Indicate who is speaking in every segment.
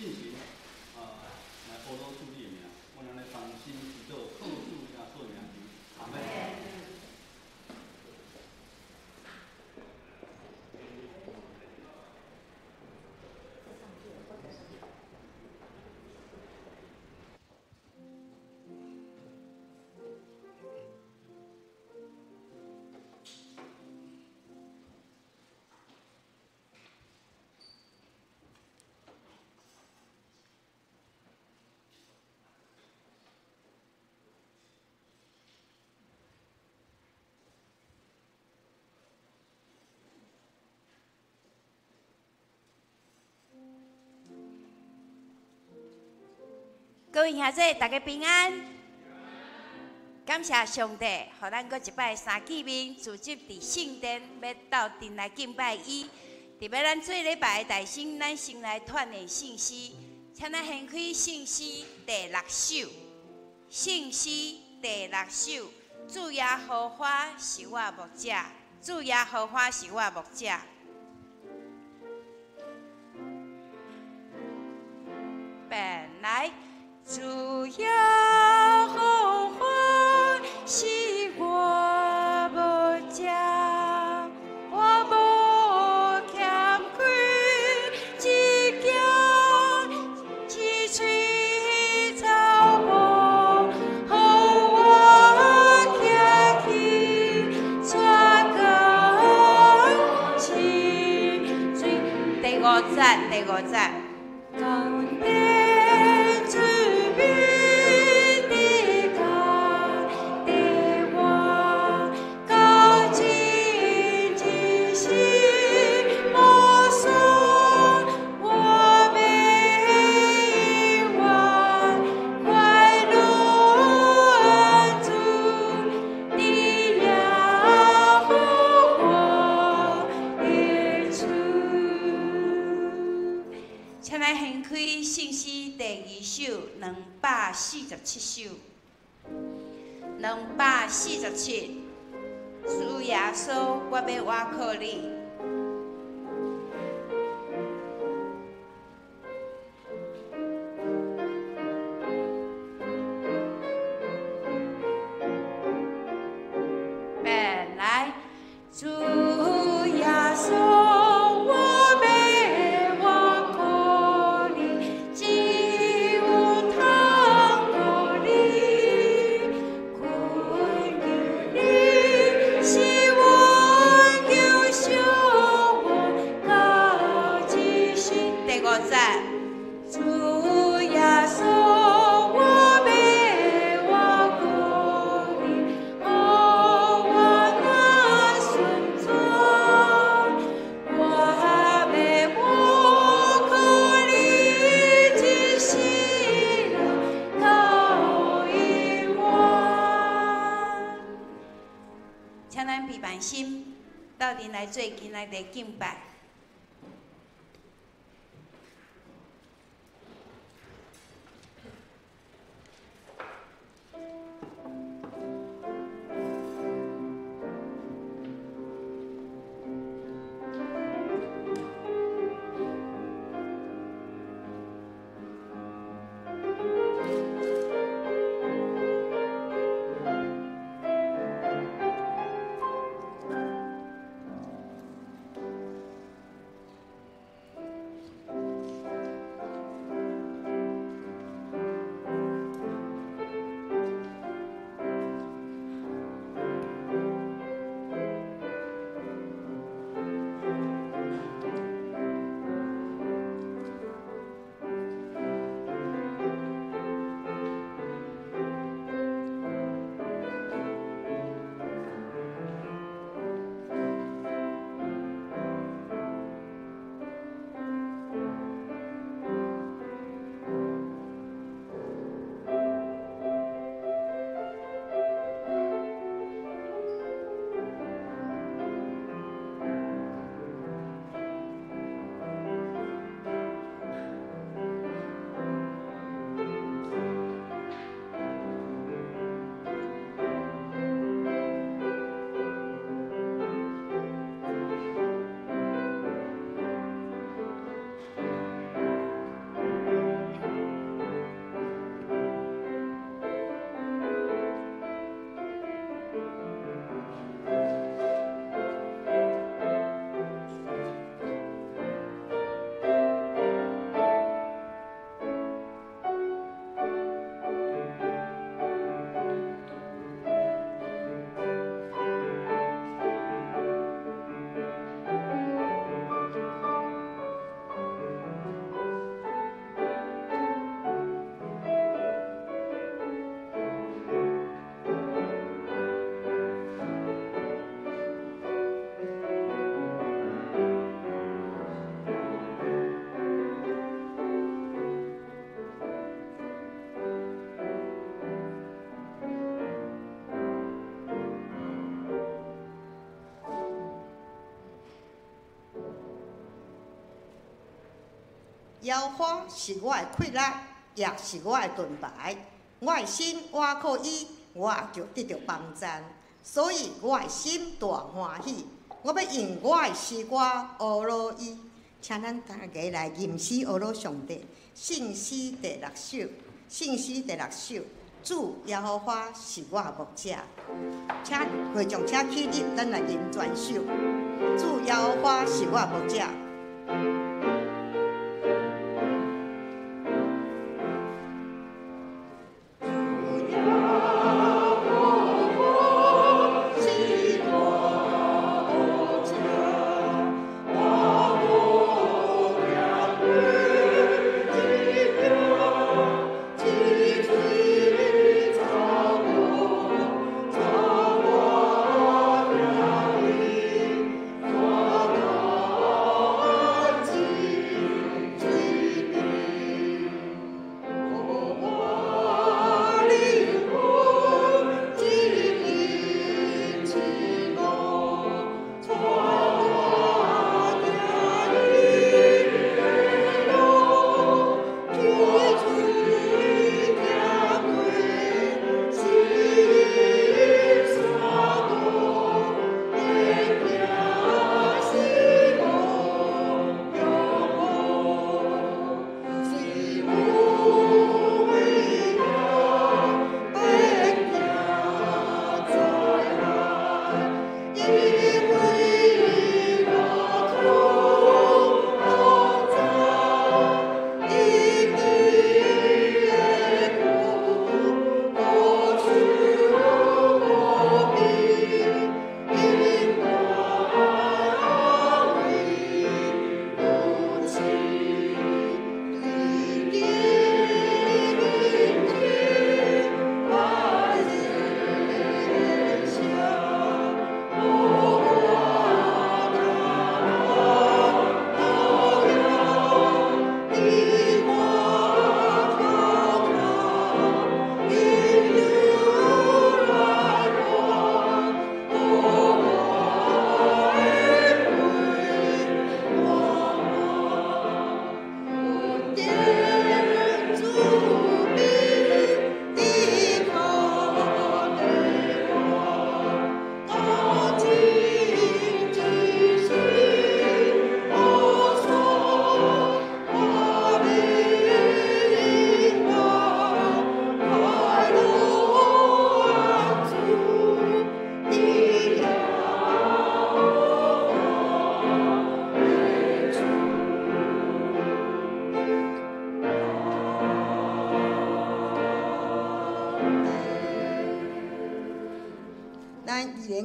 Speaker 1: 信心啊，來阿羅主你的名，阮按呢同心祈禱，靠主耶穌的名求，阿門。
Speaker 2: 各位兄弟，大家平安。感謝上帝，予咱閣一擺三見面，聚集佇聖殿，欲鬥陣來敬拜伊。特欲咱做禮拜的大先，咱先來串聯聖詩，請咱掀開聖詩第六首。聖詩第六首，主耶和華是我牧者，主耶和華是我牧者。本來。主耶和華是我牧者，我無欠虧，一行一喙草木，予我徛去，帶到清水。第五節，第五節。247首，247，主耶穌，我欲倚靠你。本來主耶穌。心鬥陣來做今仔日的敬拜。
Speaker 3: 耶和華是我的氣力，也是我的盾牌。我的心倚靠伊，我就得著幫贊。所以我的心大歡喜。我欲用我的詩歌呵咾伊。請咱大家來吟詩呵咾上帝。聖詩第六首，聖詩第六首，主耶和華是我的牧者。請會眾請起立，咱來吟全首。主耶和華是我的牧者。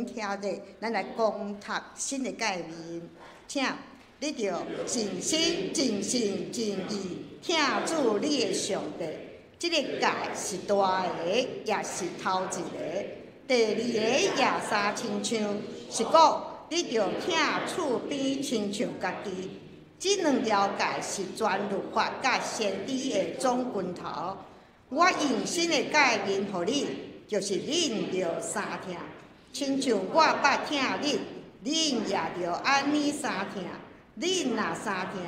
Speaker 3: 徛咧，咱來攻讀新的誡命，請你著盡心、盡性、盡意疼主你的上帝。這个誡是大个，也是頭一个。第二个也相親像，是講你著疼厝邊親像家己。這兩條誡是全律法佮先知的總根頭。我用新的誡命予恁，就是恁著相疼。親像我捌疼恁，恁也著按呢相疼。恁若相疼，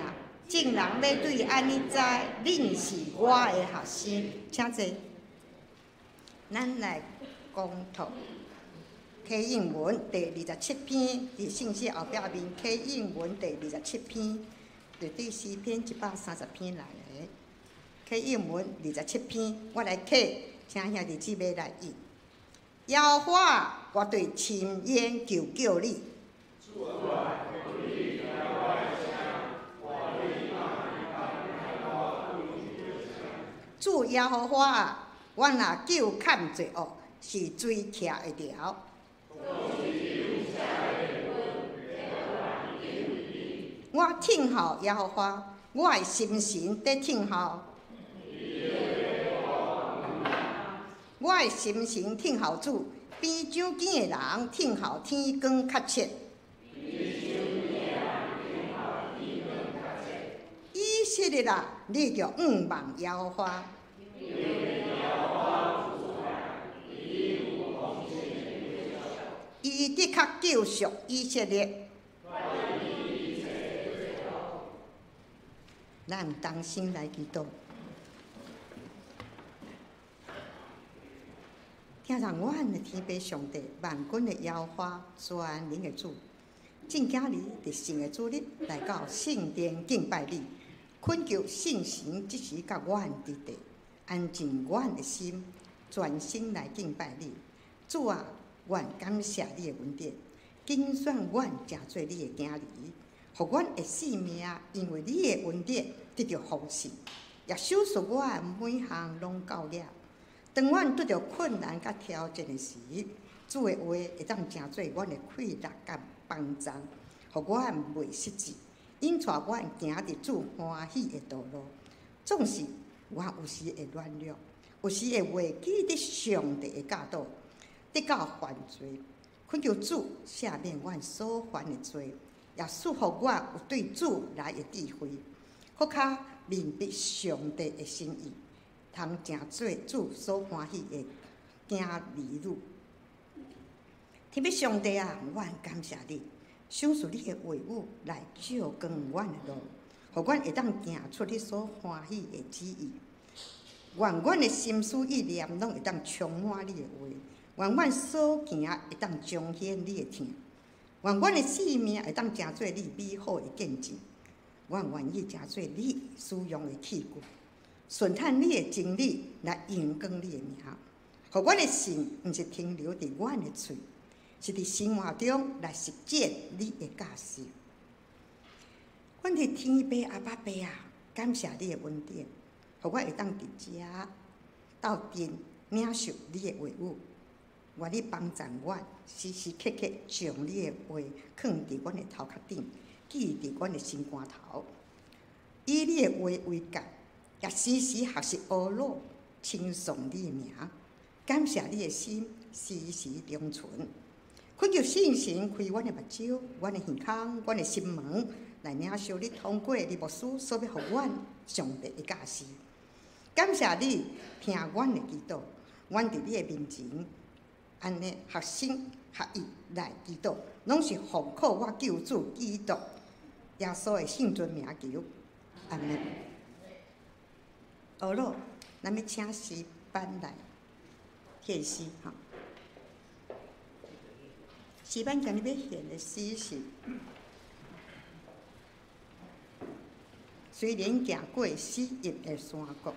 Speaker 3: 眾人欲對按呢知，恁是我的學生。請坐。咱來講讀啟應文第27篇，佇聖詩後壁面啟應文第二十七篇，就佇詩篇130篇內的啟應文二十七篇，我來啟，請兄弟姊妹來譯。耶和華，我對深淵求叫你。主耶和華啊，我若糾崁罪惡，是錐徛會牢。我聽候耶和華，我的心神佇聽候。我的心神聽候主，比掌権的人聽候天光較切。以色列啊，你著仰望耶和華。伊的確救贖以色列。咱同心來祈禱。聽讓阮的天父上帝，萬軍的耶和華，全能的主，正今日佇聖的主日來到聖殿敬拜你，懇求聖神這時佮阮佇地，安靜阮的心，全心來敬拜你。主啊，阮感謝你的恩典，揀選阮成做你的囝兒，予阮的性命因為你的恩典得著豐盛，也賞賜阮每項攏夠額。當阮拄著困難佮挑戰的時，主的話會當成做阮的氣力佮幫助，予阮袂失志，引帶阮行佇主歡喜的道路。總是阮有時會軟弱，有時會袂記得上帝的教導，得到犯罪，懇求主赦免阮所犯的罪，也賜予阮有對主來的智慧，閣較明白上帝的心意，通成做主所歡喜的囝兒女。天父上帝啊，阮感謝你，賞賜你的話語來照光阮的路，予阮會當行出你所歡喜的旨意。願阮的心思意念攏會當充滿你的話，願阮所行會當彰顯你的疼，願阮的生命會當成做你美好的見證。阮願意成做你使用的器具，順趁你的真理來榮光你的名，予阮的信毋是停留佇阮的喙，是佇生活中來實踐你的教示。阮佇天父阿爸爸啊，感謝你的恩典，予阮會當佇遮鬥陣領受你的話語。願你幫助阮，時時刻刻將你的話囥佇阮的頭殼頂，記佇阮的心肝頭，以你的話為鑑，也時時學習學魯，稱頌你的名，感謝你的心時時長存。懇求聖神開阮的目睭、阮的耳孔、阮的心門，來領受你通過你牧師所欲予阮上帝的教示。感謝你聽阮的祈禱，阮佇你的面前，按呢合心合意來祈禱，攏是奉靠我救主基督耶穌的聖尊名求，阿們。好咯，咱欲請詩班來獻詩吼。詩班今日欲獻的詩是：雖然行過死蔭的山谷。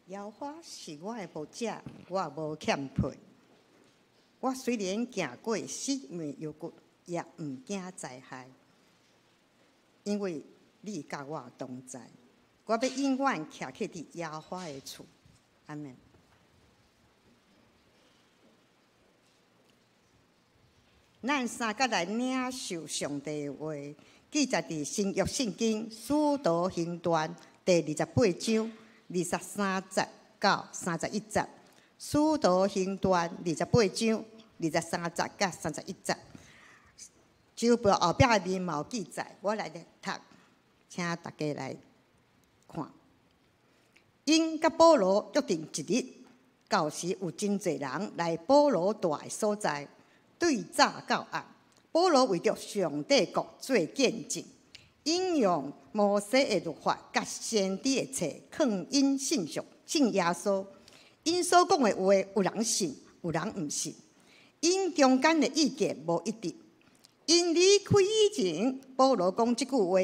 Speaker 3: 耶和华是我的牧者，我无欠缺。我虽然行过死荫幽谷，也毋惊灾害，因为你佮我同在。我欲永远徛起伫耶和华的厝。阿门。咱三角来领受上帝的话，记载伫新约圣经使徒行传第二十八章23节到31节。使徒行传二十八章23节到31节。周报后壁的面嘛有记载，我来读，请大家来看。𪜶佮保罗约定一日，到时有真济人来保罗蹛的所在，对早到暗。保罗为著上帝国做见证，引用摩西的律法佮先知的册，劝𪜶信上信耶稣。𪜶所讲的话，有人信，有人毋信。𪜶中间的意见无一致。𪜶离开以前，保罗讲这句话：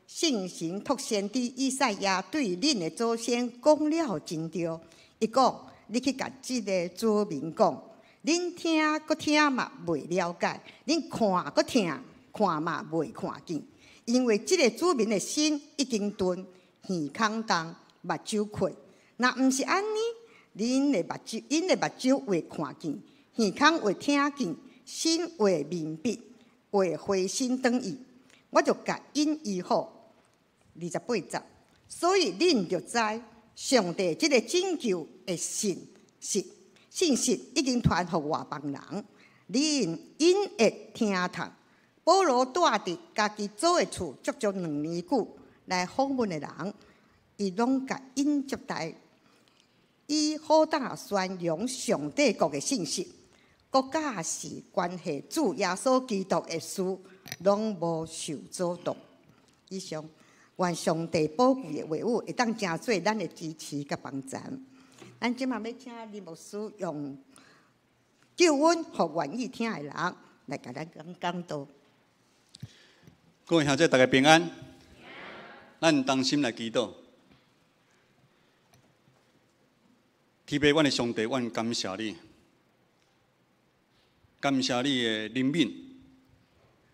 Speaker 3: 圣神托先知以赛亚对恁的祖先讲了真对。伊讲：你去共这个子民讲，恁听阁听嘛袂了解，恁看阁听看嘛袂看见，因为这个子民的心已经钝，耳孔重，目睭亏。若毋是按呢，恁的目睭，𪜶的目睭会看见，耳孔会听见，心会明白，会回心转意，我就共𪜶医好。28节，所以恁著知，上帝这个拯救的信息，信息已经传予外邦人，恁𪜶会听听。保罗蹛伫家己租的厝足足2年久，来访问的人，伊拢共𪜶接待，以好胆宣扬上帝国的信息，阁教示关系主耶稣基督的事，拢无受阻挡。以上，愿上帝宝贵的话语会当成做咱的支持佮帮助。咱这马欲请林牧师用救恩予愿意听的人来共咱讲讲道。
Speaker 1: 各位兄弟，大家平安。咱同心来祈祷。天父，阮的上帝，阮感谢你，感谢你的怜悯，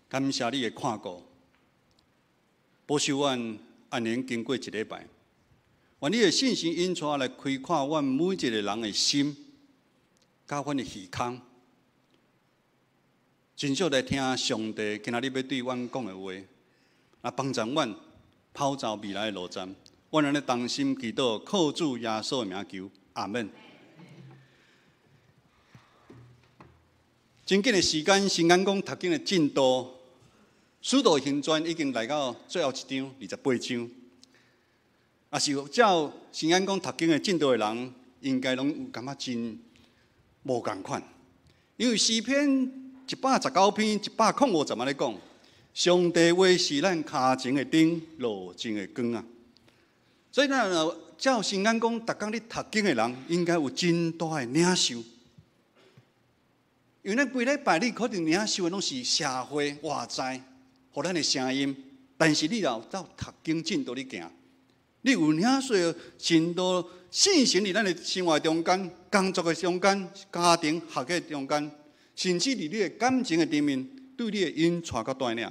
Speaker 1: 感谢你的看顾，保守阮安然经过一礼拜。愿你的圣神引带来开阔阮每一个人的心，佮阮的耳孔，真少来听上帝今仔日欲对阮讲的话，来帮助阮跑走未来的路程。阮按呢同心祈祷，靠主耶稣的名求，阿门。真紧的时间，新眼光读经的进度，使徒行传已经来到最后一章，28章。也是照新眼光读经的进度的人，应该拢有感觉真无仝款。因为诗篇119篇105节按呢讲，上帝话是咱跤前的灯，路前的光啊。所以咱若照新眼光，逐工咧读经的人，应该有真大的领受。因为咱规礼拜你可能领受的拢是社会外在，予咱的声音，但是你若有照读经进度咧行，你有领受真多信心伫咱的生活中间、工作的中间、家庭、学业中间，甚至伫你的感情的顶面，对你的引带到带领。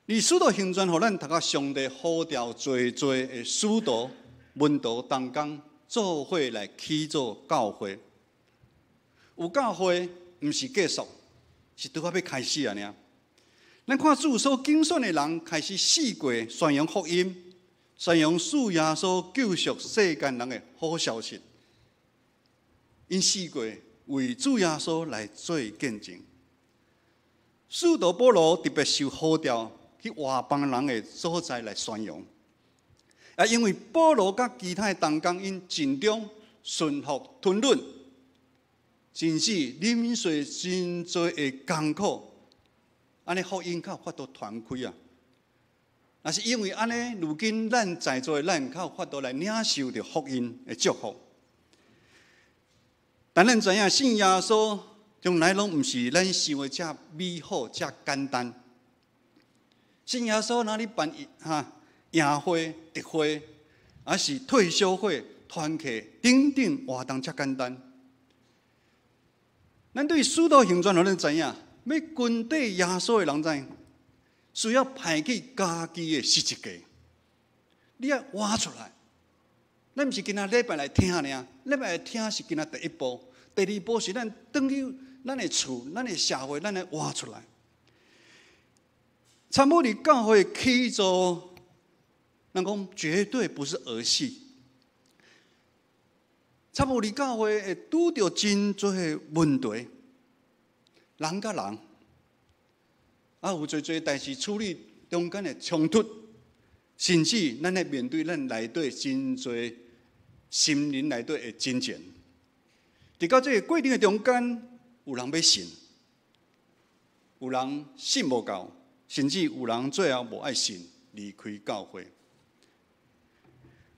Speaker 1: 而使徒行传，予咱读到上帝呼召济济的使徒、门徒同工做伙来起做教会。有教会，毋是结束，是拄仔欲开始啊！尔，咱看主所拣选的人开始四界宣扬福音，宣扬主耶稣救赎世间人的好消息。𪜶四界为主耶稣来做见证。使徒保罗特别受呼召去外邦人的所在来宣扬。啊，因为保罗佮其他的同工𪜶尽忠顺服吞忍，甚至忍受真济的艰苦，按呢福音较有法度传开啊。若是因为按呢，如今咱在座的咱较有法度来领受著福音的祝福。但咱知影信耶穌，從來攏毋是咱想的遮美好、遮簡單。信耶穌，若你辦哈營會、特會，抑是退修會、團契等等活動遮簡單。咱對使徒行傳，予咱知影，欲跟綴耶穌的人知，需要拋棄家己的十字架，你愛活出來。咱毋是今仔禮拜來聽爾，禮拜來聽是今仔第一步，第二步是咱轉去咱的厝、咱的社會，咱來活出來。參與佇教會起做，咱講絕對不是兒戲。參與佇教會會拄著真濟的問題，人佮人，啊有濟濟代誌處理中間的衝突，甚至咱咧面對咱內底真濟心靈內底的爭戰。佇到這個過程的中間，有人欲信，有人信無夠，甚至有人最後無愛信，離開教會。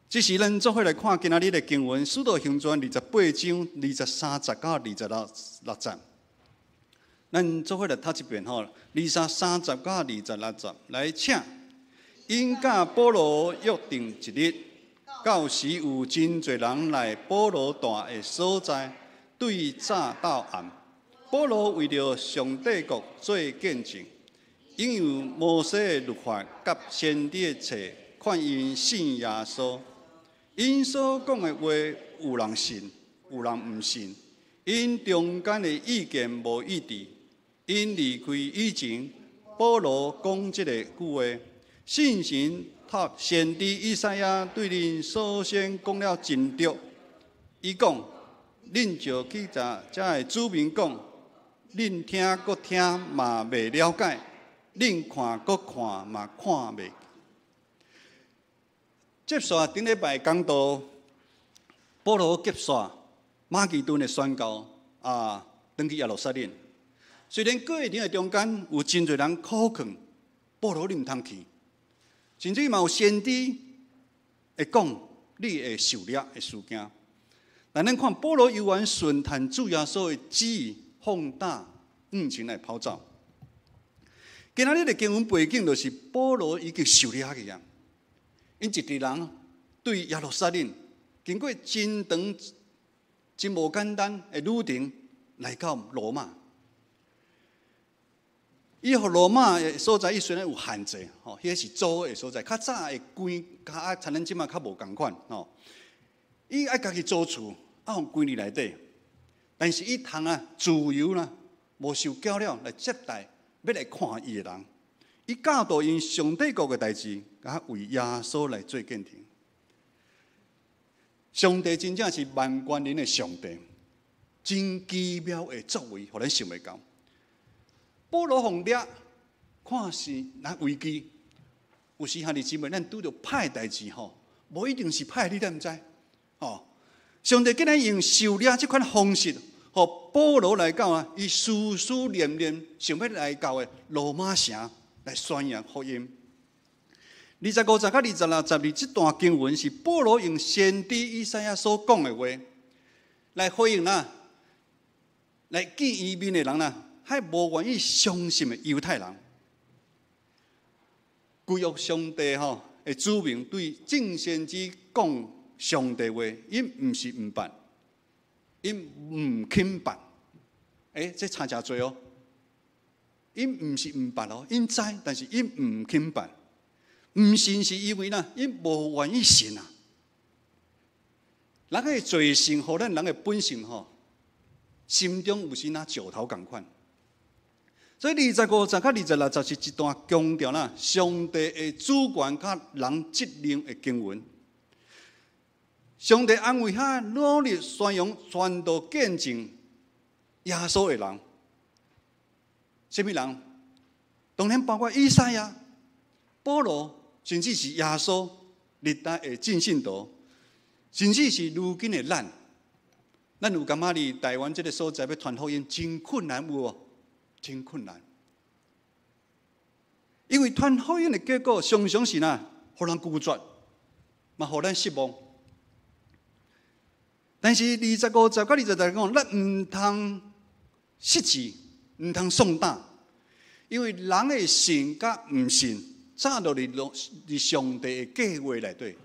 Speaker 1: 這時，咱做伙來看今仔日的經文，《使徒行傳》28章23節到26節。咱做伙來讀一遍吼，23節到26節，來請。𪜶佮保羅約定一日，到時有真濟人來保羅蹛的所在，對早到暗。保羅為著上帝國做見證，引用摩西的律法佮先知的冊，勸𪜶信耶穌。𪜶所講的話，有人信，有人毋信。𪜶中間的意見無一致。𪜶離開以前，保羅講這个句話：聖神託先知以賽亞對恁祖先講了真著。伊講：恁著去共遮的子民講，恁聽閣聽嘛袂了解，恁看閣看嘛看袂。接續頂禮拜講道，保羅結束馬其頓的宣教啊，轉去耶路撒冷。雖然過程的中間有真濟人苦勸保羅，你毋通去，甚至嘛有先知會講你會受掠的事件。但咱看保羅猶原順趁主耶穌的旨意，放膽向前來跑走。今仔日的經文背景就是保羅已經受掠去啊。𪜶一隊人對耶路撒冷經過真長、真無簡單的旅程來到羅馬。伊予羅馬的所在，伊雖然有限制，吼，彼个是租的所在。較早會關，較啊，親咱這馬較無仝款，吼。伊愛家己租厝，啊，予關佇內底，但是伊通啊自由啦，無受攪擾來接待欲來看伊的人。伊教導𪜶上帝國的代誌，佮為耶穌來做見證。上帝真正是萬權能的上帝，真奇妙的作為，予咱想袂到。保羅予掠，看似若危機，有時兄弟姊妹，咱拄著歹代誌吼，無一定是歹，你敢毋知？吼，上帝竟然用受掠這款方式，予保羅來到啊，伊思思念念想欲來到的羅馬城來宣揚福音。25節佮26節佇這段經文是保羅用先知以賽亞所講的話來回應啦，來見伊面的人啦，彼無願意相信的猶太人。舊約上帝吼的子民對眾先知講上帝話，𪜶毋是毋捌，𪜶毋肯捌。欸，這差誠濟哦。𪜶毋是毋捌哦，𪜶知，但是𪜶毋肯捌。毋信是因為呢，𪜶無願意信啊。人的罪性，予咱人的本性吼，心中有時若石頭仝款。所以25節佮26節是一段強調啦，上帝的主權佮人責任的經文。上帝安慰遐努力宣揚、傳道、見證耶穌的人，啥物人？當然包括以賽亞、保羅，甚至是耶穌歷代的眾聖徒，甚至是如今的咱。咱有感覺佇台灣這个所在欲傳福音真困難，有無？真困難。因為傳福音的結果常常是哪，予人拒絕，嘛予咱失望。但是25節佮27節講，咱毋通失志，毋通喪膽，因為人會信佮毋信，早就佇上帝的計劃內底。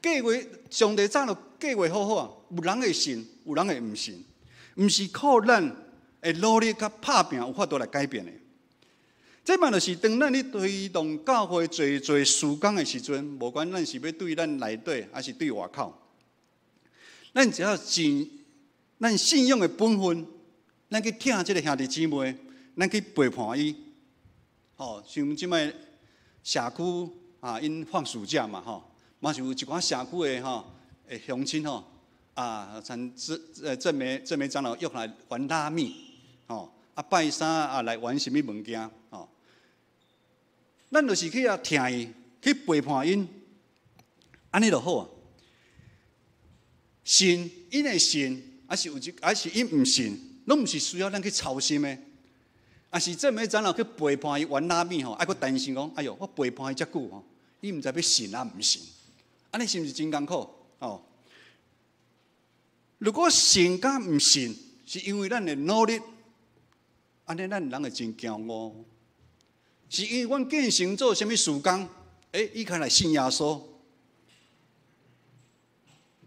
Speaker 1: 計劃上帝早就計劃好好啊，有人會信，有人會毋信，毋是靠咱的努力佮拍拚有法度來改變的。這嘛就是當咱咧推動教會濟濟事工的時陣，無管咱是欲對咱內底，抑是對外口，咱只要盡咱信仰的本分，咱去疼這个兄弟姊妹，咱去陪伴伊。吼，像這擺社區啊，𪜶放暑假嘛，吼，嘛是有一寡社區的吼，的鄉親吼，啊，像鄭梅長老約來玩拉麵，吼，啊拜三啊來玩啥物物件，吼。咱就是去遐疼伊，去陪伴𪜶，按呢就好啊。信，𪜶會信，抑是有一，抑是𪜶毋信，攏毋是需要咱去操心的。抑是鄭梅長老去陪伴伊玩拉麵吼，猶閣擔心講，哎喲，我陪伴伊遮久吼，伊毋知欲信抑毋信，按呢是毋是真艱苦？哦，如果信佮毋信，是因為咱的努力，按呢咱人會真驕傲。是因為阮見成做啥物事工，欸，伊較來信耶穌。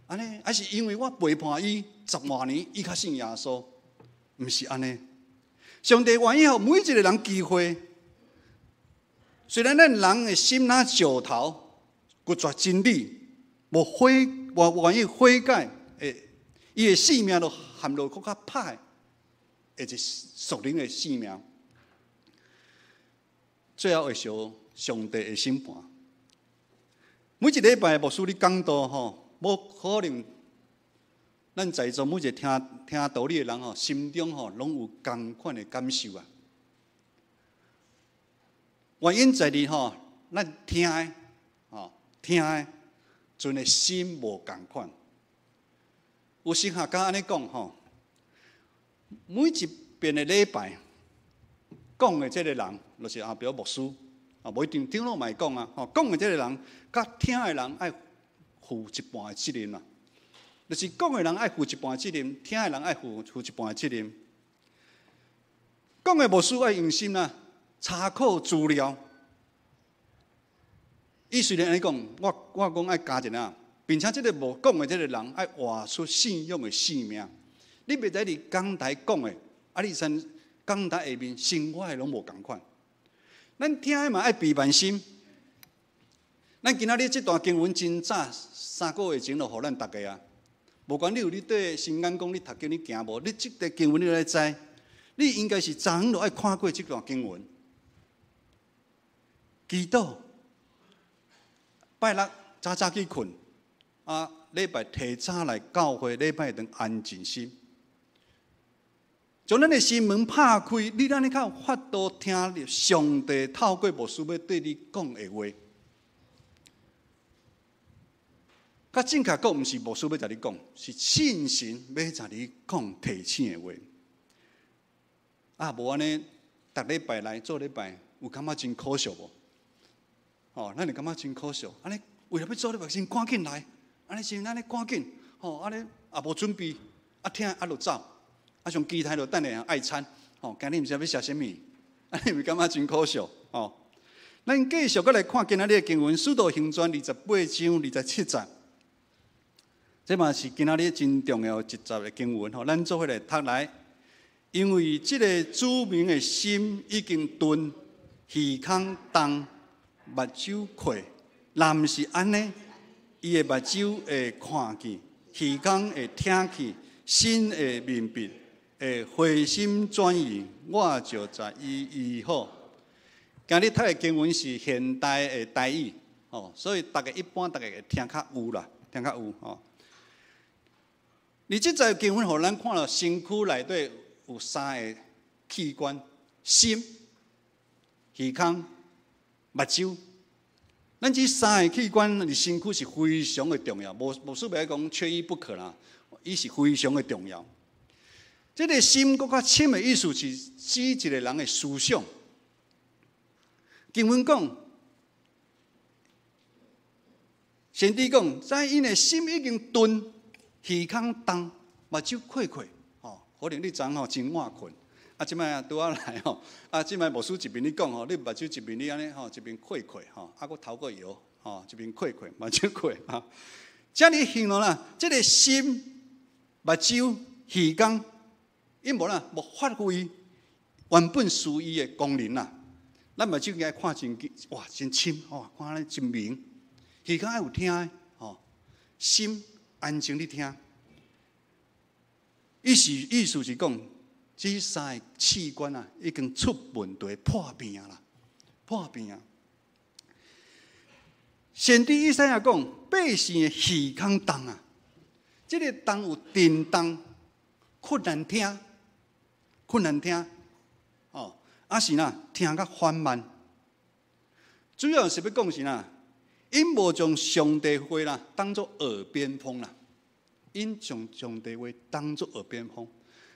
Speaker 1: 按呢，抑是因為我陪伴伊十外年，伊較信耶穌，毋是按呢。上帝願意予每一個人機會。雖然咱人的心若石頭，拒絕真理，無悔，無願意悔改，欸，伊的性命就陷落閣較歹，的一屬靈的性命。最後會受上帝的審判。每一禮拜牧師咧講道吼，無可能，咱在座每一個聽聽道理的人吼，心中吼攏有仝款的感受啊。原因在於吼，咱聽的吼，聽的，陣的心無仝款。有神學家按呢講吼，每一遍的禮拜講的這个人，就是啊，比如牧師啊，無一定長老嘛會講啊，吼，講的這个人，佮聽的人愛負一半的責任啦。就是講的人愛負一半責任，聽的人愛負一半的責任。講的牧師愛用心啊，查考資料。伊雖然按呢講，我講愛加一下，並且這个無講的這个人愛活出信仰的生命。你袂使佇講台講的，啊，你先講台下面生活的攏無仝款。咱聽的嘛愛備萬心。咱今仔日這段經文真早3個月前就予咱逐家啊。無管你有咧對心眼講你讀經你行無，你這段經文你來知，你應該是早昏就愛看過這段經文。祈禱，拜六早早去睏，啊，禮拜提早來教會，禮拜堂安靜心。將咱的心門拍開，你按呢較有法度聽著上帝透過牧師欲對你講的話。較正確講，毋是牧師欲共你講，是聖神欲共你講提醒的話。啊，無按呢，逐禮拜來做禮拜，有感覺真可惜無？哦，咱會感覺真可惜。按呢為著欲做禮拜，先趕緊來，按呢先按呢趕緊，吼，按呢也無準備，啊聽啊就走，啊上期待就等下愛餐，吼，今日毋知欲食啥物，按呢毋是感覺真可惜，吼。咱繼續閣來看今仔日的經文，《使徒行傳》28章27節。這嘛是今仔日真重要一節的經文吼，咱做伙來讀來。因為這个子民的心已經鈍，耳孔重，目睭虧。若毋是按呢，伊的目睭會看見，耳孔會聽見，心會明白，會回心轉意，我就共伊醫好。今日讀的經文是現代的台語，吼，所以逐家一般逐家會聽較有啦，聽較有吼。你這節經文，予咱看著身軀內底有三个器官：心、耳孔、目睭。咱這三个器官佇身軀是非常的重要，無無需欲講缺一不可啦，伊是非常的重要。這个心閣較深的意思是指一个人的思想。經文講，先知講，在𪜶的心已經鈍。耳孔重，目睭亏亏，吼，可能你昨昏吼真晚睏，啊，這擺拄仔來吼，啊，這擺牧師一邊咧講吼，你目睭一邊咧按呢吼，一邊虧虧吼，啊，閣頭閣搖，吼，一邊虧虧，目睭虧吼，遮爾形容啦，這個心、目睭、耳孔，𪜶無啦，無發揮原本屬伊的功能啦。咱目睭應該看真緊，哇，真深，哇，看咧真明。耳孔愛有聽的，吼，心安靜咧聽。意思是講，這三個器官啊，已經出問題破病啦，破病啊！先知以賽亞講，百姓的耳孔重啊，這個重有震動，困難聽，困難聽，哦，抑是若聽較緩慢。主要是欲講是哪，𪜶無將上帝話啦當做耳邊風啦，𪜶將上帝話當做耳邊風。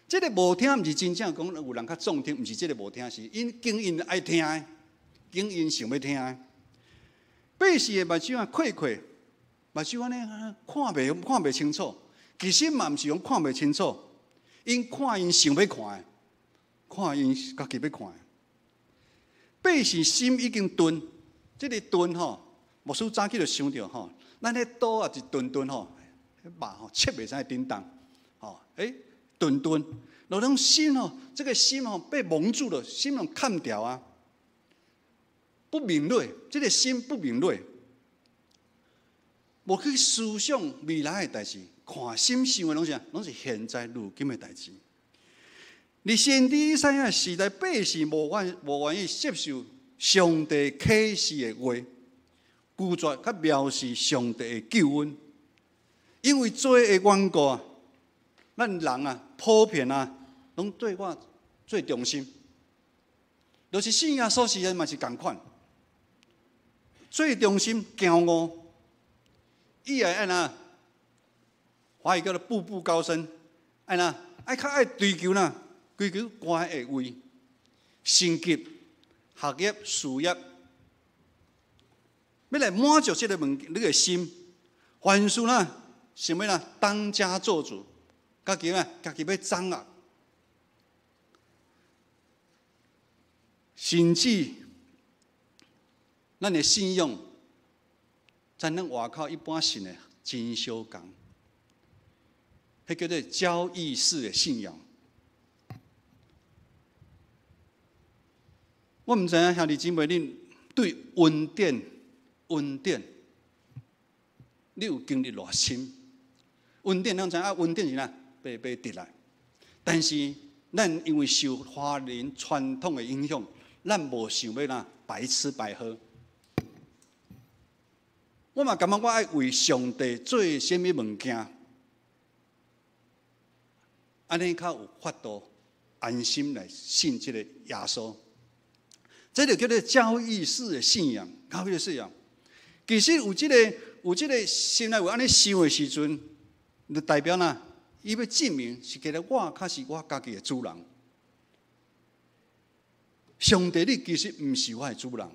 Speaker 1: 這個無聽，毋是真正講有人較壯聽，毋是這個無聽，是𪜶揀𪜶愛聽的，揀𪜶想欲聽的。百姓的目睭啊，虧虧，目睭按呢看袂清楚。其實嘛，毋是講看袂清楚，𪜶看𪜶想欲看的，看𪜶家己欲看的。百姓心已經鈍，這個鈍吼，牧師早起就想著吼，咱彼刀啊一鈍鈍吼，肉吼切袂使叮當，吼，欸，鈍鈍，那種心吼，這個心吼被蒙住了，心攏崁掉啊。不敏銳，這個心不敏銳，無去思想未來的代誌，看心想的攏是攏是現在如今的代誌。佇先知以賽亞時代，百姓無願意接受上帝啟示的話，拒絕佮藐視上帝的救恩，因為罪的緣故啊，咱人啊普遍啊，攏對我最中心，就是信耶穌時陣嘛是仝款。最中心驕傲，伊會按怎？華語叫做步步高升，按怎？愛較愛追求哪？追求高的位、升級、學業、事業，欲來滿足這个物，你的心，凡事啦，想欲啦，當家做主，家己啊，家己欲掌握，甚至。咱的信仰，在咱外口一般信的真相仝，彼叫做交易式的信仰。我毋知影兄弟姊妹，恁對恩典、恩典，你有經歷偌深？恩典，咱知影啊，恩典是哪白白得來，但是咱因為受華人傳統的影響，咱無想欲哪白吃白喝。我嘛感覺我愛為上帝做啥物物件，按呢較有法度安心來信這個耶穌。這就叫做交易式的信仰，交易式信仰。其實有這個心內有按呢想的時陣，就代表哪，伊欲證明是其實我較是我家己的主人。上帝，你其實毋是我的主人。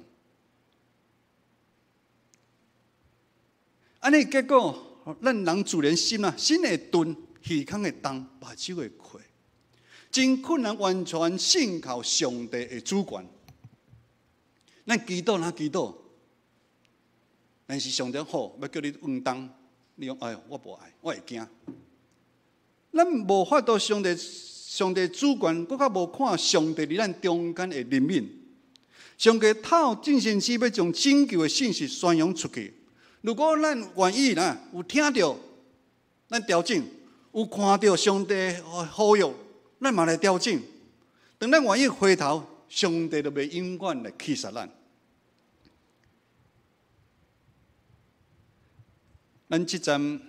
Speaker 1: 按呢結果，咱人自然心啊，心會鈍，耳孔會重，目睭會虧，真困難完全信靠上帝的主權。咱祈禱哪祈禱，但是上帝好，欲叫你往東，你講哎喲，我無愛，我會驚。咱無法度上帝上帝主權，閣較無看上帝佇咱中間的憐憫。上帝透過先知欲將拯救的信息宣揚出去。如果咱願意啦，有聽著，咱調整；有看著上帝呼籲，咱嘛來調整。當咱願意回頭，上帝就袂永遠來棄殺咱。咱這陣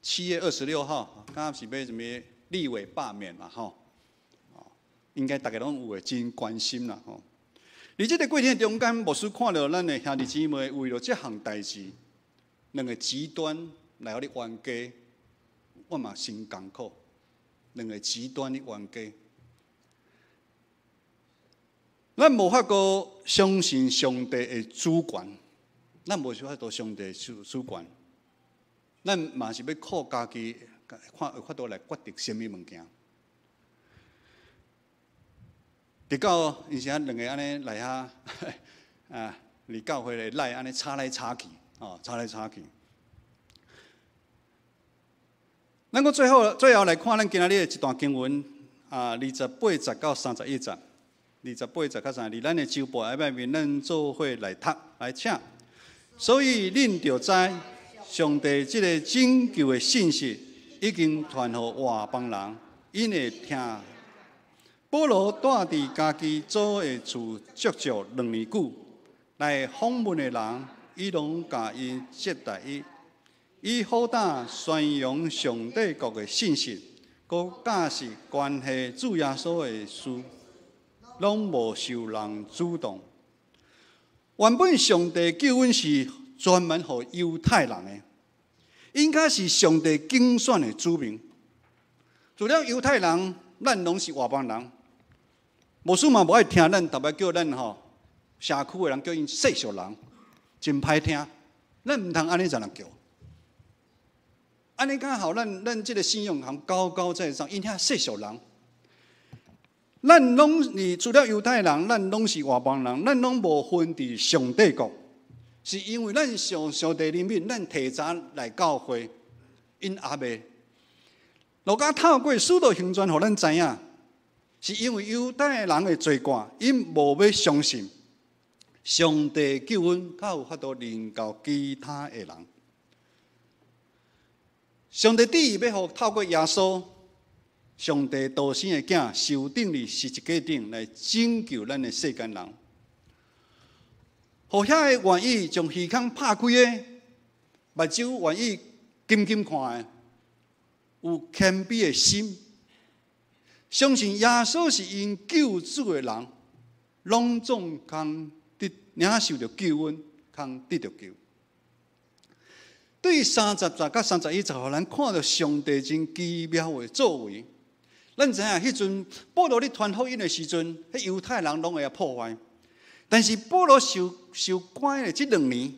Speaker 1: 7月26號，敢是欲啥物立委罷免嘛？吼，應該大家攏有會真關心啦，吼。佇這个過程中間，牧師看著咱的兄弟姊妹為著這項代誌，兩个極端來予你冤家，我嘛真艱苦。兩个極端的冤家，咱無法度相信上帝的主權，咱無法度相信主權，咱嘛是欲靠家己，看有法度來決定啥物物件。直到𪜶時兩个按呢來遐啊，佇教會的內按呢吵來吵去，哦，吵來吵去。咱閣最後最後來看咱今仔日的一段經文啊，28節到31節，28節到30，佇咱的周報內面，咱做伙來讀來請。所以恁著知，上帝這个拯救的信息已經傳予外邦人，𪜶會聽。保羅蹛佇家己祖的厝足足2年久，來訪問的人，伊攏共𪜶接待伊。伊好膽宣揚上帝國的信息，閣教示關係主耶穌的事，攏無受人阻擋。原本上帝救恩是專門予猶太人的，應該是上帝揀選的子民。除了猶太人，咱攏是外邦人。牧師嘛無愛聽咱，特別叫咱吼社區的人叫𪜶世俗人，真歹聽。咱毋通按呢怎樣叫。按呢敢予咱咱這个信仰通高高在上，𪜶遐世俗人。咱攏是除了猶太人，咱攏是外邦人，咱攏無份佇上帝國，是因為咱受上帝憐憫，咱提早來教會，𪜶猶未。路加透過使徒行傳，予咱知影，是因為猶太人的罪過，𪜶無欲相信上帝救恩，才有法度臨到其他的人。上帝旨意欲予透過耶穌，上帝獨生的囝受釘佇十字架頂來拯救咱的世間人，予遐个願意將耳孔拍開的，目睭願意緊緊看的，有謙卑的心，相信耶穌是𪜶救主的人，攏總通得領受著救恩，通得著救。對30節到31節，予咱看著上帝真奇妙的作為。咱知影，彼陣保羅咧傳福音的時陣，彼猶太人攏會來破壞。但是保羅受受關的這兩年，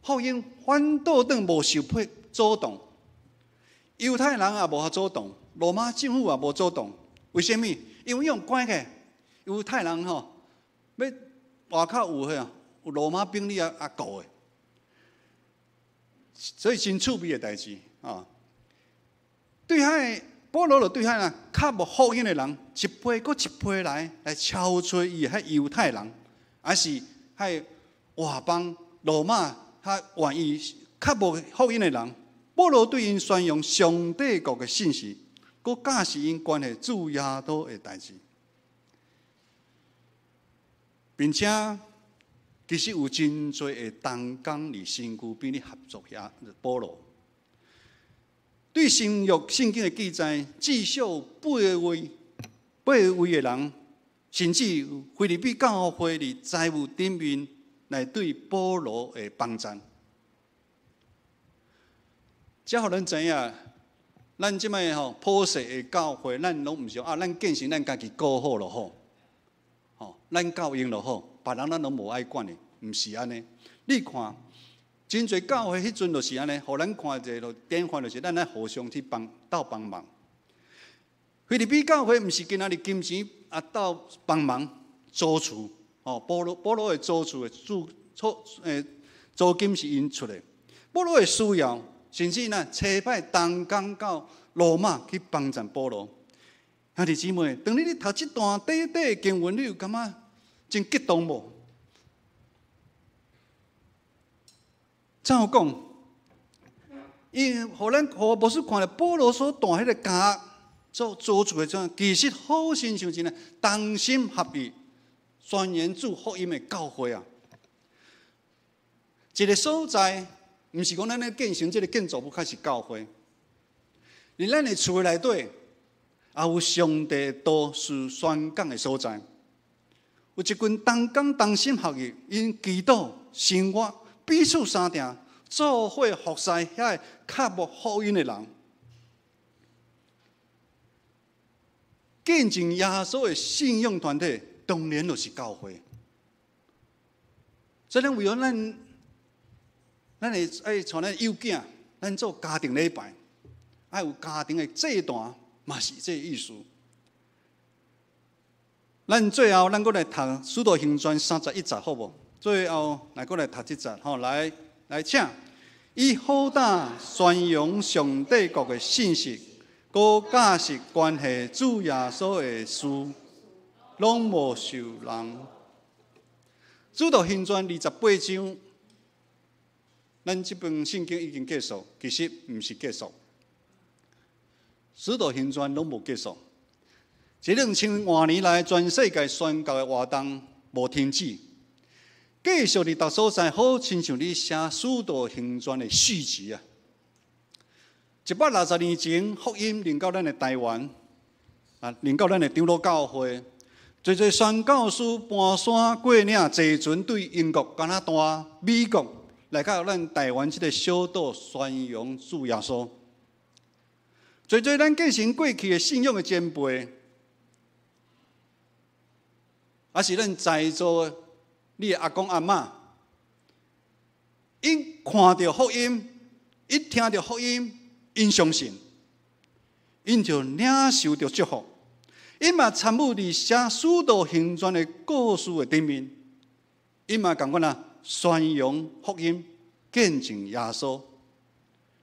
Speaker 1: 福音反倒轉無受破阻擋，猶太人也無法阻擋，羅馬政府也無阻擋。為啥物？因為用關起猶太人吼，欲外口有彼有羅馬兵力啊啊顧的，所以真趣味的代誌啊！對遐个保羅就對遐個較無福音的人，一批閣一批來來敲揣伊彼猶太人，還是彼外邦羅馬較願意較無福音的人，保羅對𪜶宣揚上帝國的信息，閣教示𪜶關係主耶穌的代誌，並且其實有真濟的同工佇身軀邊咧合作遐保羅。對新約聖經的記載，至少八位八位的人，甚至腓立比教會佇財務頂面來對保羅的幫贊。這予咱知影，咱這擺吼普世的教會，咱攏毋是啊，咱建成咱家己顧好就好，吼，咱夠用就好，別人咱攏無愛管的，毋是按呢。你看，真濟教會彼陣就是按呢，予咱看一个典範，就是咱愛互相去幫鬥幫忙。腓立比教會毋是干焦佇金錢啊鬥幫忙租厝，吼，保羅保羅的租厝的租租租金是𪜶出的，保羅的需要，甚至呢，差派同工到羅馬去幫贊保羅。兄弟姊妹，當你咧讀這段短短的經文，你有感覺真激動無？怎樣講？伊予咱予牧師看著保羅所帶彼个監做做出的這，其實好親像真的同心合意宣揚主福音的教會啊！一個所在，毋是講咱咧建成這个建築物開始教會，佇咱的厝內底，也有上帝道是宣講的所在。有一群同工同心合意，𪜶祈禱生活彼此相疼，做伙服侍遐個較無福音的人，見證耶穌的信仰團體，當然就是教會。所以，咱為了咱，咱會愛帶咱幼囝，咱做家庭禮拜，愛有家庭的祭壇，嘛是這个意思。咱最後，咱閣來讀《使徒行傳》31節，好無？最後來閣來讀這節，吼，來來，請以好膽宣揚上帝國的信息，閣教示關係主耶穌的事，攏無受人。《使徒行傳》28章，咱這本聖經已經結束，其實毋是結束，《使徒行傳》攏無結束。這2000外年來，全世界宣教的活動無停止，繼續佇逐所在，好親像你寫《使徒行傳》的續集啊！160年前，福音臨到咱的台灣，啊，臨到咱的長老教會，濟濟宣教師搬山過嶺，坐船對英國、加拿大、美國來到咱台灣這个小島宣揚主耶穌。濟濟咱繼承過去的信仰的前輩，抑是咱在座你的阿公阿嬤，𪜶看著福音，一聽著福音，𪜶相信，𪜶就領受著祝福，𪜶嘛參與佇寫使徒行傳的故事的頂面，𪜶嘛仝款啊宣揚福音，見證耶穌。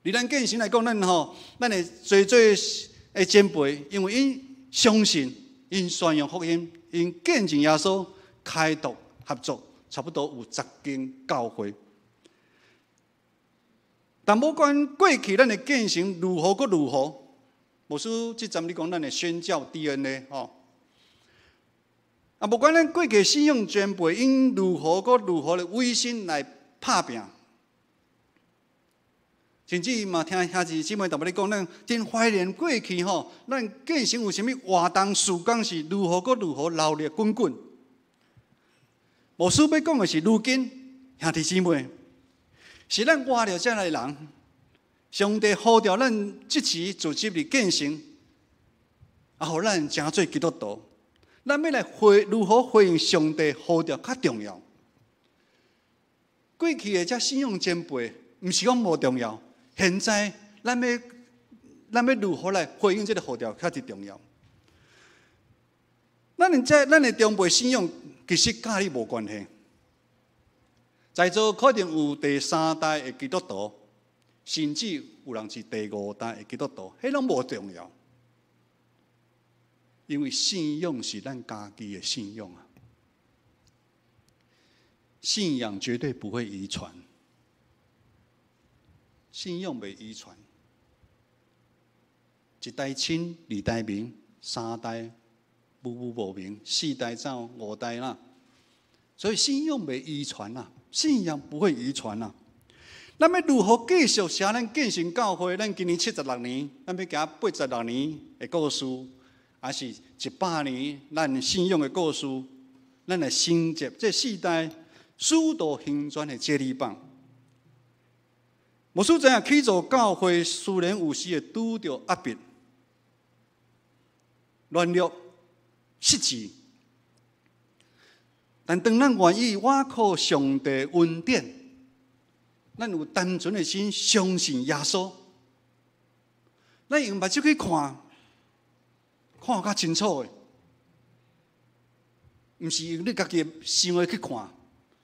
Speaker 1: 佇咱建成來講，咱吼，咱的濟濟的前輩，因為𪜶相信，𪜶宣揚福音，𪜶見證耶穌，開拓合作，差不多有10間教會。但無管過去咱的建成如何閣如何，牧師這陣你講咱的宣教 DNA 吼，啊，無管咱過去信仰前輩𪜶如何閣如何的委身來拍拚。甚至嘛，聽兄弟姊妹淡薄咧講，咱真懷念過去吼，咱建成有啥物活動、事工是如何閣如何熱烈滾滾。牧師欲講的是，如今兄弟姊妹，是咱活著遮的人，上帝呼召咱這時組織佇建成，啊，予咱成做基督徒，咱欲來回如何回應上帝呼召較重要。過去的這信仰前輩，毋是講無重要。現在咱欲如何來回應這個呼召較是重要。咱的長輩信仰其實佮你無關係。在座可能有第三代的基督徒，甚至有人是第五代的基督徒，彼攏無重要。因為信仰是咱家己的信仰啊，信仰絕對不會遺傳。信仰袂遺傳，一代親，二代明，三代無無無明，四代走，五代啦。所以信仰袂遺傳啊，信仰不會遺傳啊。咱欲如何繼續寫咱建成教會？咱今年76年，咱欲行86年的故事，抑是100年咱信仰的故事？咱來承接這四代使徒行傳的接力棒。牧師知影起做教會，雖然有時會拄著壓迫、軟弱、失志，但當咱願意倚靠上帝恩典，咱有單純的心相信耶穌，咱用目睭去看，看較清楚的，毋是用你家己想的去看，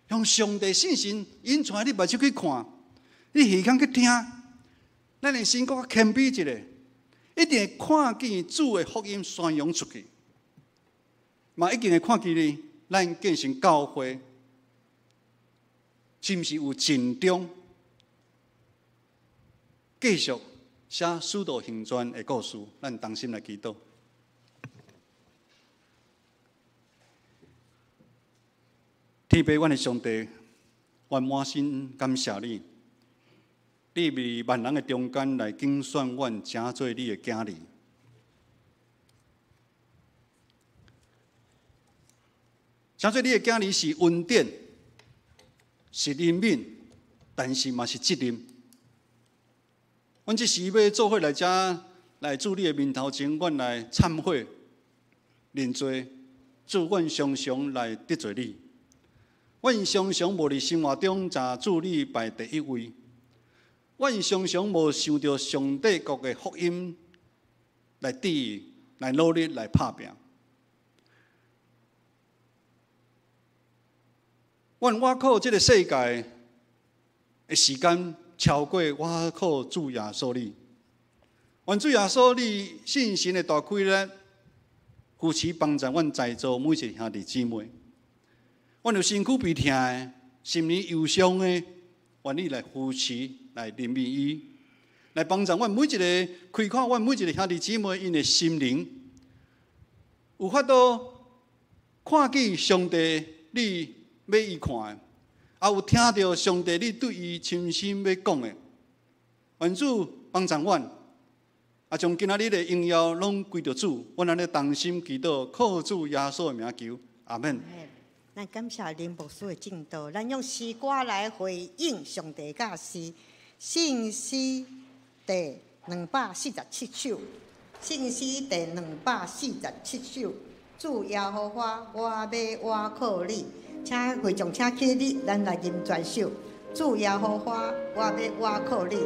Speaker 1: 用上帝聖神引帶你目睭去看。你耳孔去聽，咱的心閣較謙卑一下，一定會看見主的福音宣揚出去，嘛一定會看見呢，咱建成教會，是毋是有盡忠，繼續寫使徒行傳的故事？咱同心來祈禱。天父，阮的上帝，阮滿心感謝你。你佇萬人的中間來揀選阮，成做你的囝兒。成做你的囝兒是恩典，是憐憫，但是嘛是責任。阮這時欲做伙來遮來主你的面頭前，阮來懺悔、認罪。主，阮常常來得罪你，阮常常無佇生活中將主你排第一位。阮常常無想著上帝國的福音來致來努力來拍拚。阮倚靠這个世界的時間超過倚靠主耶穌你。願主耶穌你信心的大開咧，扶持幫助阮在座每一个兄弟姊妹。阮有身軀病痛的，心靈憂傷的，願你來扶持，來憐憫伊，來幫助阮每一個，開闊阮每一个兄弟姊妹𪜶的心靈，有法度看見上帝你欲伊看的，也有聽著上帝你對伊深心欲講的。願主幫助阮，啊，將今仔日的榮耀攏歸著主。阮按呢同心祈禱，靠主耶穌的名求，阿們。
Speaker 3: 咱感謝林牧師的證道，咱用詩歌來回應上帝教示。聖詩第247首，聖詩第247首，主耶和華，我欲倚靠你，請會眾請起立，咱來吟全首。主耶和華，我欲倚靠你。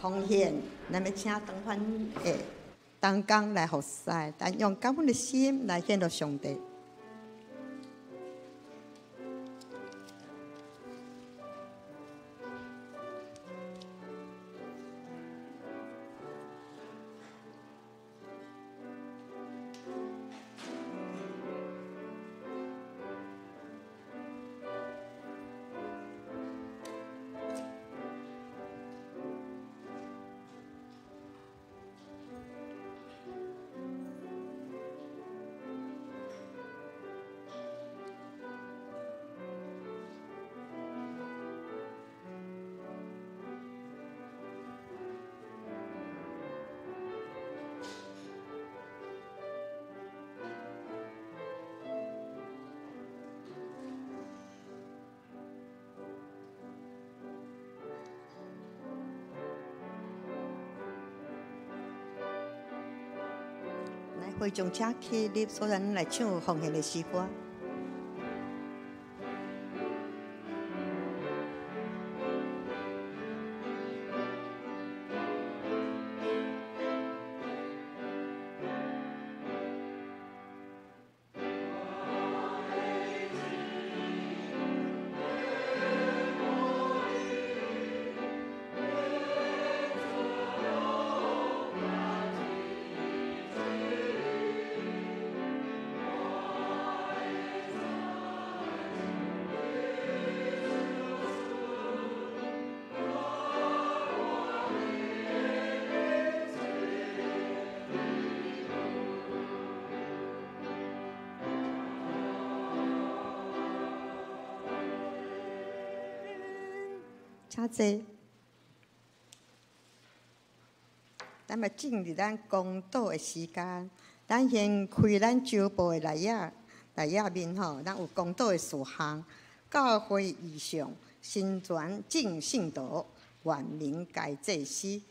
Speaker 3: 奉獻，咱欲請同款的同工來服侍，咱用感恩的心來獻予上帝。會眾請起立，所咱來唱奉獻的詩歌。請坐。咱欲進入咱講道的時間，咱先開咱周報的內頁內頁面吼，咱有講道的事項，教會異象，新傳正信徒，願名該祭司。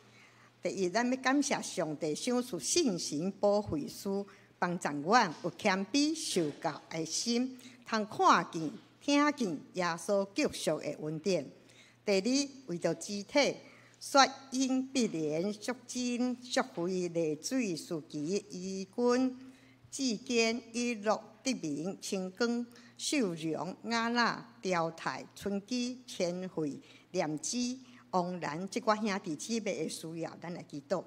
Speaker 3: 第一，咱欲感謝上帝賞賜聖神保惠師，幫助阮有謙卑受教的心，通看見、聽見耶穌救贖的恩典。第二，為著肢體。雪英、碧蓮、淑珍、淑慧、麗水、淑琪、怡君、志堅、一樂、德明、清光、秀榮、雅娜、刁泰、春姬、千惠、念之、王蘭，這寡兄弟姊妹的需要，咱來祈禱。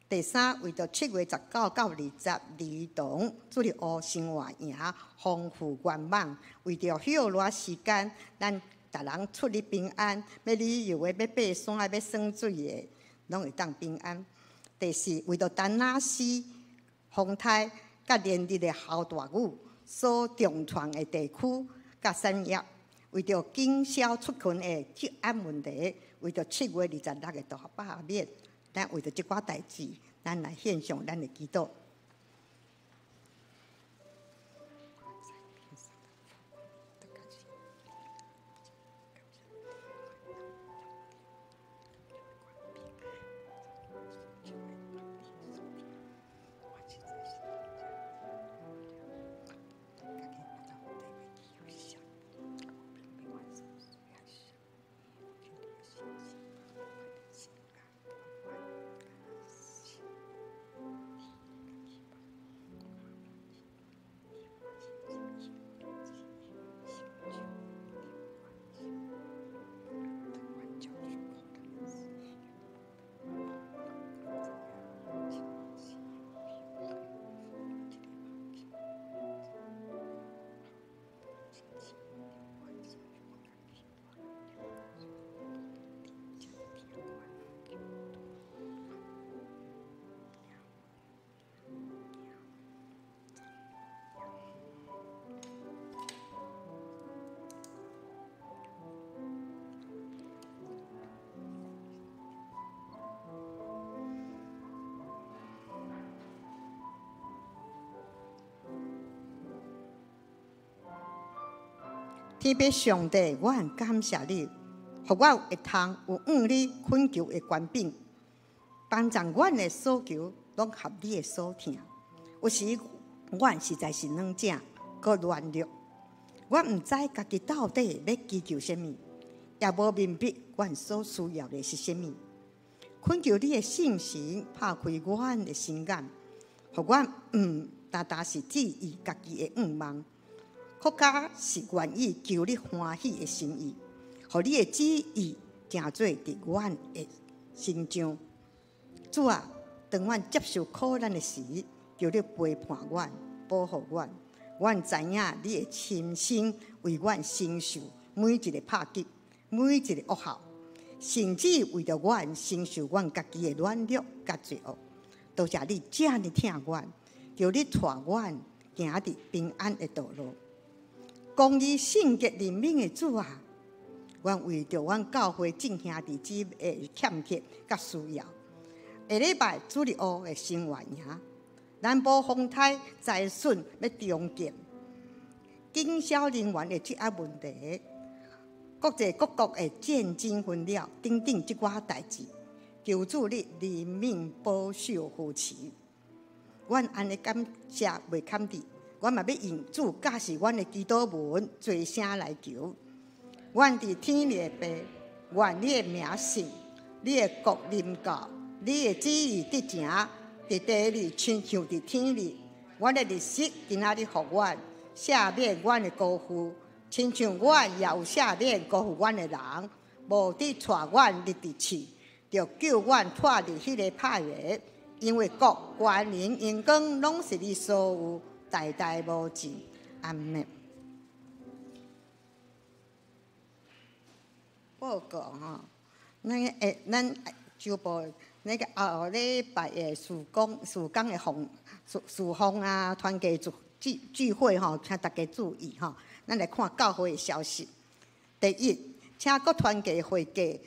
Speaker 3: 第三，為著7月19到20兒童主日學生活營豐富圓滿，為著歇熱時間，咱逐人出入平安，欲旅遊的、欲爬山的、欲耍水的，攏會當平安。第四，為著丹那斯風颱佮連日的豪大雨所重創的地區佮產業，為著經銷出勤的治安問題，為著7月26的大罷免，咱為著這寡代誌，咱來獻上咱的祈禱。天父上帝，我很感謝你，予我會通有向你懇求的權柄，幫助阮的所求攏合你的所聽。有時阮實在是軟正，閣軟弱，我毋知家己到底欲祈求啥物，也無明白阮所需要的是啥物。懇求你的聖神拍開阮的心眼，予阮毋單單是注意家己的願望。閣較是願意求你歡喜的心意，予你的旨意成做佇阮的身上。主啊，當阮接受苦難的時，求你陪伴阮、保護阮。阮知影你會親身為阮承受每一个拍擊、每一个惡效，甚至為著阮承受阮家己的軟弱佮罪惡。多謝你遮爾疼阮，求你帶阮行佇平安的道路。公義聖潔憐憫的主啊，阮為著阮教會眾兄弟姊妹的欠缺佮需要，下禮拜主日學的生活營，南部風颱災損欲重建，經銷人員的職壓問題，國際各國的戰爭紛擾等等這寡代誌，求主你憐憫保守扶持。阮按呢感謝袂堪得。阮嘛欲用主教示阮的祈禱文，齊聲來求。阮佇天裡的父，願你的名聖，你的國臨到，你的旨意得成，佇地裡親像佇天裡。阮的日食今仔日予阮，赦免阮的辜負，親像阮也有赦免辜負阮的人。無得帶阮入佇試，著救阮脫離彼个歹的，因為國、權能、榮光攏是你所有。代代無盡，阿們。報告吼，咱周報那个後禮拜的事工事工的奉事事奉啊，團契聚聚聚會吼，請大家注意吼。咱來看教會的消息。第一，請各團契會計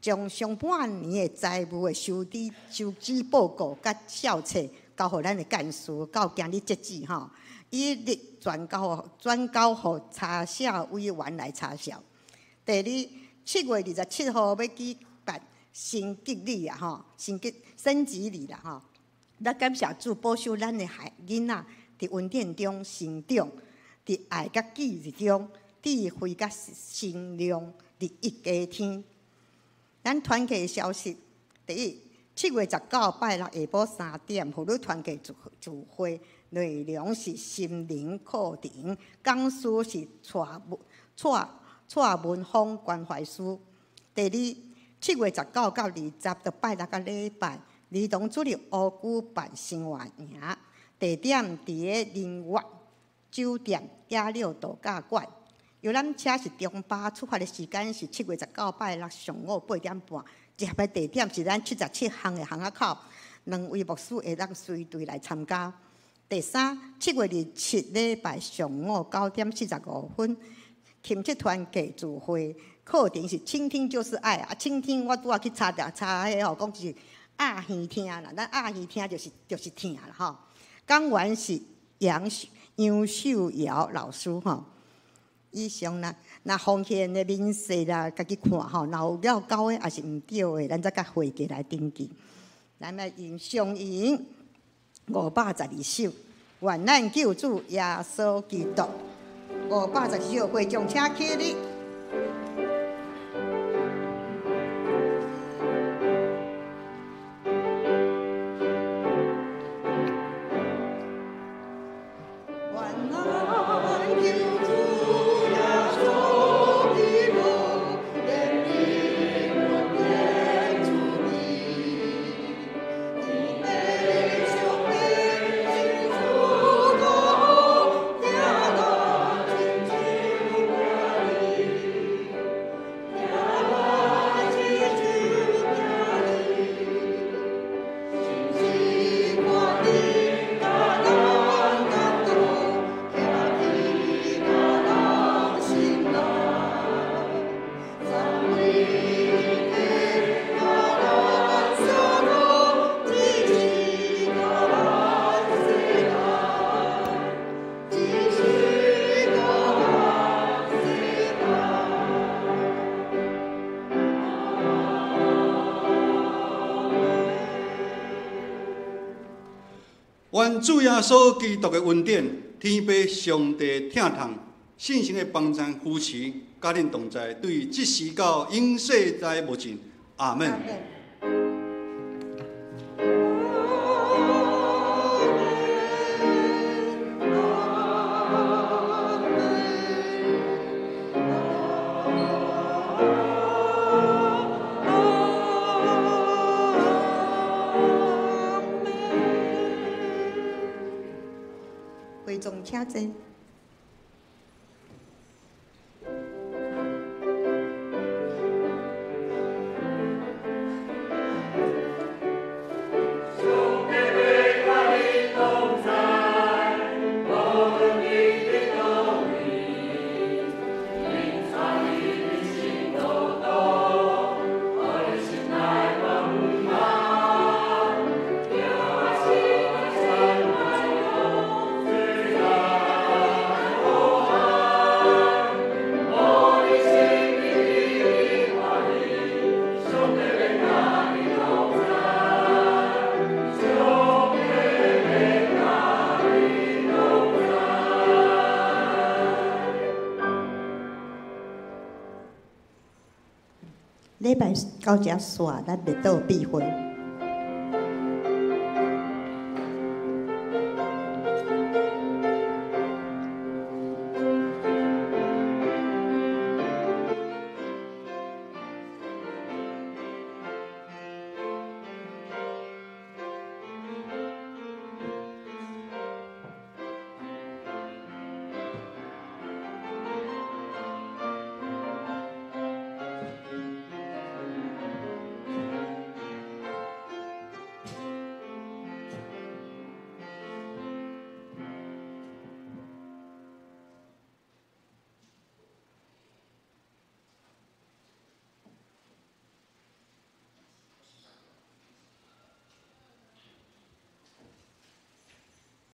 Speaker 3: 將上半年的財務的收支報告佮數冊交予咱的幹事，到今日截止吼。以日轉交予查寫委員來查寫。第二，7月27號欲舉辦升級禮啊吼，升級禮啦吼。咱感謝主保守咱的孩囡仔佇恩典中成長，佇愛佮紀律中，智慧佮身量日益加添。咱團契的消息，第一，7月19拜六下晡3點，婦女團契聚會，內容是心靈課程，講師是蔡文峰關懷師。第二，7月19到20，就拜六佮禮拜，兒童主日學舉辦生活營，地點佇个林月酒店野柳度假館。遊覽車是中巴，出發的時間是7月19拜六上午8點半，集合地點是咱77巷的巷仔口，兩位牧師會當隨隊來參加。第三，7月27禮拜上午9點45分，親戚團契聚會，課程是傾聽就是愛啊！傾聽我拄仔去查著查彼吼，講是鴨耳聽啦，咱鴨耳聽就是聽啦吼。講員是楊秀瑤老師吼。以上啦，若奉獻的明細啦，家己看吼，若有了交的，抑是毋對的，咱再佮會計來登記。咱來用上引512首，願咱救主耶穌基督。512首，會眾請起立。
Speaker 1: 願主耶穌基督的恩典、天父上帝疼痛、聖神的幫贊扶持，佮恁同在，對這時到永世代無盡。阿門。
Speaker 3: 會眾請坐。禮拜到遮煞，咱欲倒閉會。